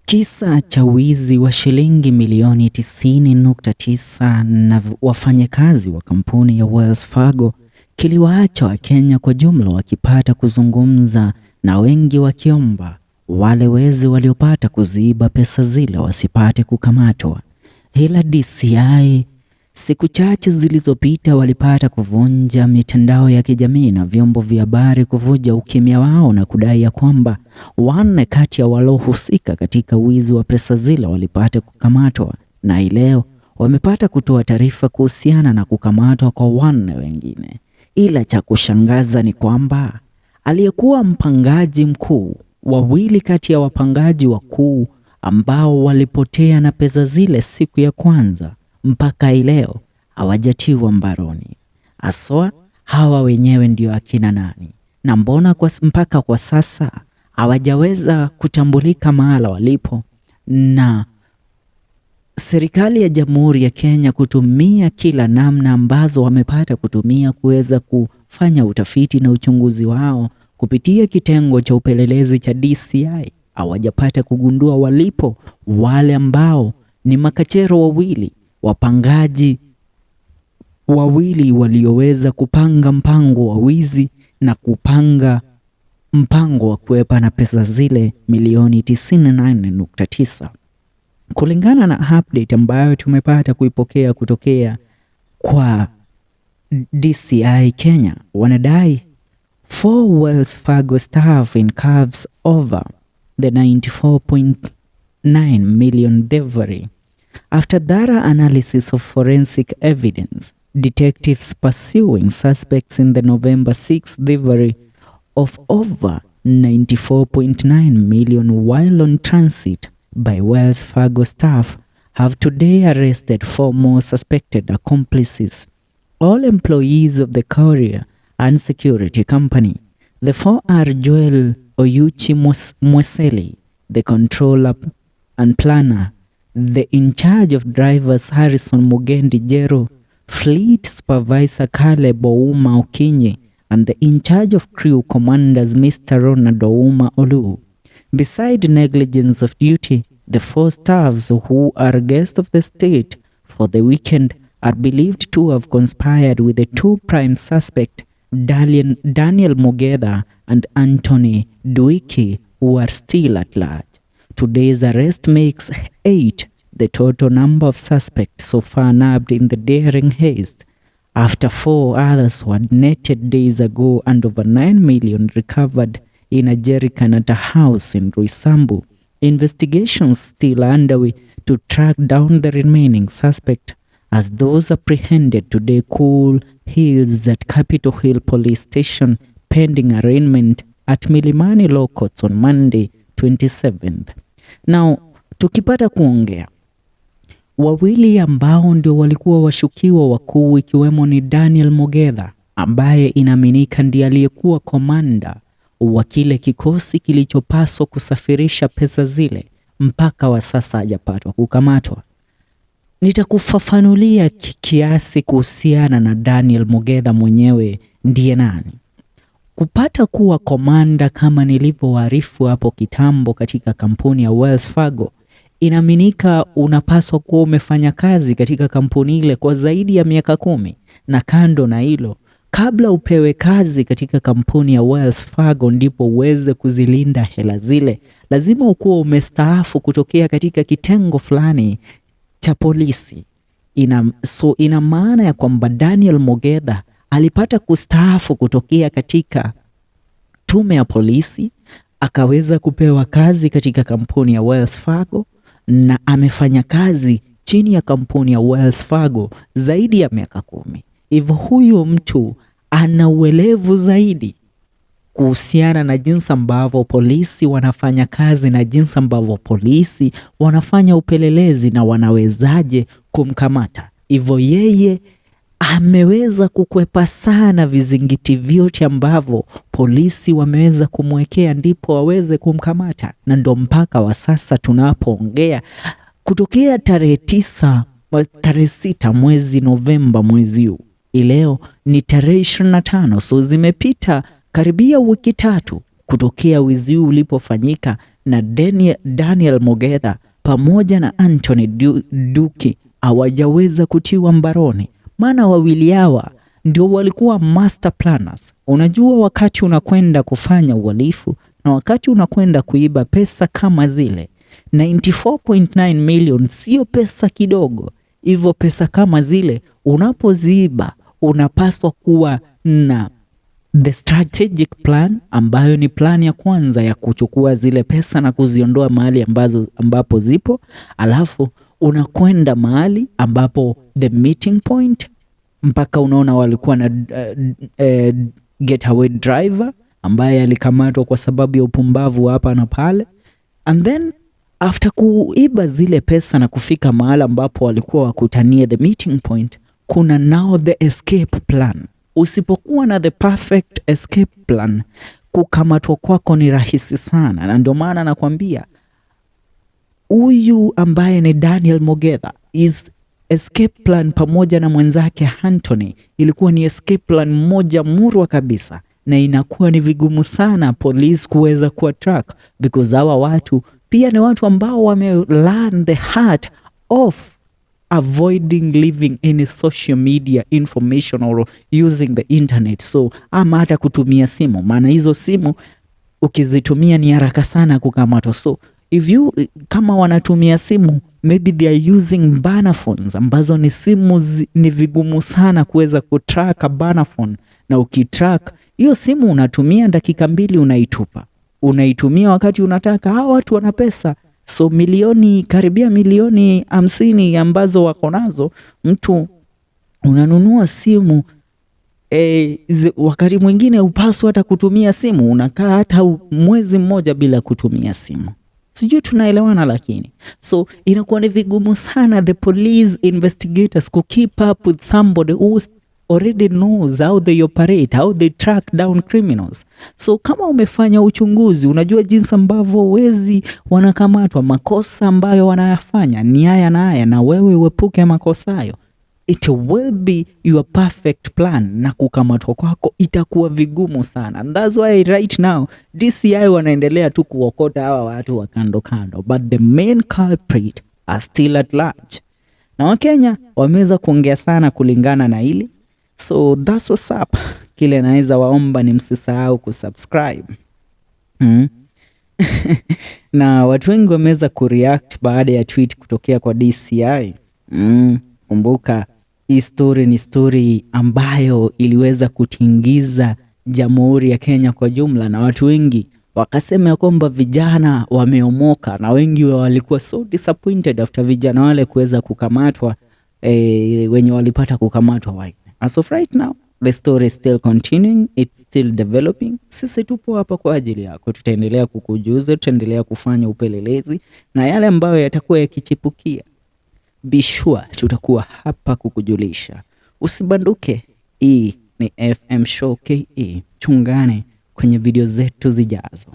Kisa cha wizi wa shilingi milioni 90.9 na wafanyakazi wa kampuni ya Wells Fargo kiliwaacha Wakenya kwa jumla wakipata kuzungumza na wengi wakiomba wale wezi waliopata kuziiba pesa zile wasipate kukamatwa. Ila DCI siku chache zilizopita walipata kuvunja mitandao ya kijamii na vyombo vya habari kuvuja ukimya wao na kudai ya kwamba wanne kati ya walohusika katika wizi wa pesa zile walipata kukamatwa, na leo wamepata kutoa taarifa kuhusiana na kukamatwa kwa wanne wengine. Ila cha kushangaza ni kwamba aliyekuwa mpangaji mkuu, wawili kati ya wapangaji wakuu ambao walipotea na pesa zile siku ya kwanza mpaka leo hawajatiwa mbaroni. Aswa hawa wenyewe ndio akina nani? Na mbona mpaka kwa sasa hawajaweza kutambulika mahala walipo na serikali ya Jamhuri ya Kenya kutumia kila namna ambazo wamepata kutumia kuweza kufanya utafiti na uchunguzi wao kupitia kitengo cha upelelezi cha DCI, hawajapata kugundua walipo wale ambao ni makachero wawili, wapangaji wawili walioweza kupanga mpango wa wizi na kupanga mpango wa kuepa na pesa zile milioni 98.9. Kulingana na update ambayo tumepata kuipokea kutokea kwa DCI Kenya, wanadai 4 Wells Fargo staff in cuffs over the 94.9 million thievery. After thorough analysis of forensic evidence, detectives pursuing suspects in the November 6 thievery of over 94.9 million while on transit by Wells Fargo staff have today arrested 4 more suspected accomplices, all employees of the courier and security company. The 4 are Joel Oyuchi Mweseli, the controller and planner, the in charge of drivers Harrison Mugendi Jero, fleet supervisor Caleb Ouma Okinyi, and the in charge of crew commanders Mr. Ronald Ouma Olu. Beside negligence of duty, the 4 staffs who are guests of the state for the weekend are believed to have conspired with the 2 prime suspects, Daniel Mogeda and Anthony Duiki, who are still at large. Today's arrest makes 8 the total number of suspects so far nabbed in the daring heist, after 4 others were netted days ago and over 9 million recovered in a jerrycan at a house in Roysambu. Investigations still underway to track down the remaining suspect, as those apprehended today cool heels at Capitol Hill Police Station pending arraignment at Milimani Law Courts on Monday 27th. Now, tukipata kuongea wawili ambao ndio walikuwa washukiwa wakuu ikiwemo ni Daniel Mogeda ambaye inaaminika ndiye aliyekuwa komanda wa kile kikosi kilichopaswa kusafirisha pesa zile, mpaka wa sasa hajapatwa kukamatwa. Nitakufafanulia kiasi kuhusiana na Daniel Mogeda mwenyewe ndiye nani. Kupata kuwa komanda kama nilivyowaarifu hapo kitambo katika kampuni ya Wells Fargo, inaaminika unapaswa kuwa umefanya kazi katika kampuni ile kwa zaidi ya miaka 10, na kando na hilo, kabla upewe kazi katika kampuni ya Wells Fargo ndipo uweze kuzilinda hela zile, lazima ukuwe umestaafu kutokea katika kitengo fulani cha polisi. Ina maana ya kwamba Daniel Mogeda alipata kustaafu kutokea katika tume ya polisi, akaweza kupewa kazi katika kampuni ya Wells Fargo na amefanya kazi chini ya kampuni ya Wells Fargo zaidi ya miaka 10. Hivyo huyu mtu ana uelevu zaidi kuhusiana na jinsi ambavyo polisi wanafanya kazi na jinsi ambavyo polisi wanafanya upelelezi na wanawezaje kumkamata. Hivyo yeye ameweza kukwepa sana vizingiti vyote ambavyo polisi wameweza kumwekea ndipo waweze kumkamata. Na ndo mpaka wa sasa tunapoongea, kutokea tarehe tisa, tarehe 6 mwezi Novemba mwezi huu, leo ni tarehe 25, so zimepita karibia wiki 3 Kutokea wizi huu ulipofanyika na Daniel Mogetha pamoja na Anthony Duki hawajaweza kutiwa mbaroni, maana wawili hawa ndio walikuwa master planners. Unajua, wakati unakwenda kufanya uhalifu na wakati unakwenda kuiba pesa kama zile 94.9 million, sio pesa kidogo. Hivyo pesa kama zile unapoziiba, unapaswa kuwa na the strategic plan, ambayo ni plan ya kwanza ya kuchukua zile pesa na kuziondoa mahali ambapo zipo, alafu unakwenda mahali ambapo the meeting point, mpaka unaona walikuwa na getaway driver ambaye alikamatwa kwa sababu ya upumbavu hapa na pale, and then after kuiba zile pesa na kufika mahala ambapo walikuwa wakutanie, the meeting point, kuna now the escape plan. Usipokuwa na the perfect escape plan, kukamatwa kwako ni rahisi sana, na ndio maana nakwambia huyu ambaye ni Daniel Mogetha, his escape plan pamoja na mwenzake Anthony ilikuwa ni escape plan moja murwa kabisa, na inakuwa ni vigumu sana police kuweza kuwa track because hawa watu pia ni watu ambao wame learn the art of avoiding leaving any social media information or using the internet, so ama hata kutumia simu, maana hizo simu ukizitumia ni haraka sana kukamatwa. So if you kama wanatumia simu, maybe they are using burner phones ambazo ni simu ni vigumu sana kuweza kutrack a burner phone, na ukitrack hiyo simu unatumia dakika 2 unaitupa, unaitumia wakati unataka. Hawa watu wana pesa, so milioni karibia milioni 50 ambazo wako nazo, mtu unanunua simu wakati mwingine upaswa hata kutumia simu, unakaa hata mwezi mmoja bila kutumia simu. Sijui tunaelewana, lakini so inakuwa ni vigumu sana the police investigators ku keep up with somebody who already knows how they operate, how they track down criminals. So kama umefanya uchunguzi, unajua jinsi ambavyo wezi wanakamatwa, makosa ambayo wanayafanya ni haya na haya, na wewe uepuke makosa hayo, it will be your perfect plan, na kukamatwa kwako itakuwa vigumu sana. And that's why right now DCI wanaendelea tu kuokota hawa watu wa kando kando, but the main culprit are still at large. Na Wakenya wameweza kuongea sana kulingana na hili, so that's what's up. Kile naweza waomba ni msisahau kusubscribe. Na watu wengi wameweza kureact baada ya tweet kutokea kwa DCI. Kumbuka hii story ni story ambayo iliweza kutingiza Jamhuri ya Kenya kwa jumla, na watu wengi wakasema ya kwamba vijana wameomoka, na wengi walikuwa so disappointed after vijana wale kuweza kukamatwa, wenye walipata kukamatwa wanne. As of right now the story is still continuing, it's still developing. Sisi tupo hapa kwa ajili yako, tutaendelea kukujuza, tutaendelea kufanya upelelezi na yale ambayo yatakuwa yakichipukia, be sure tutakuwa hapa kukujulisha. Usibanduke. Hii ni FM Show KE. Chungane kwenye video zetu zijazo.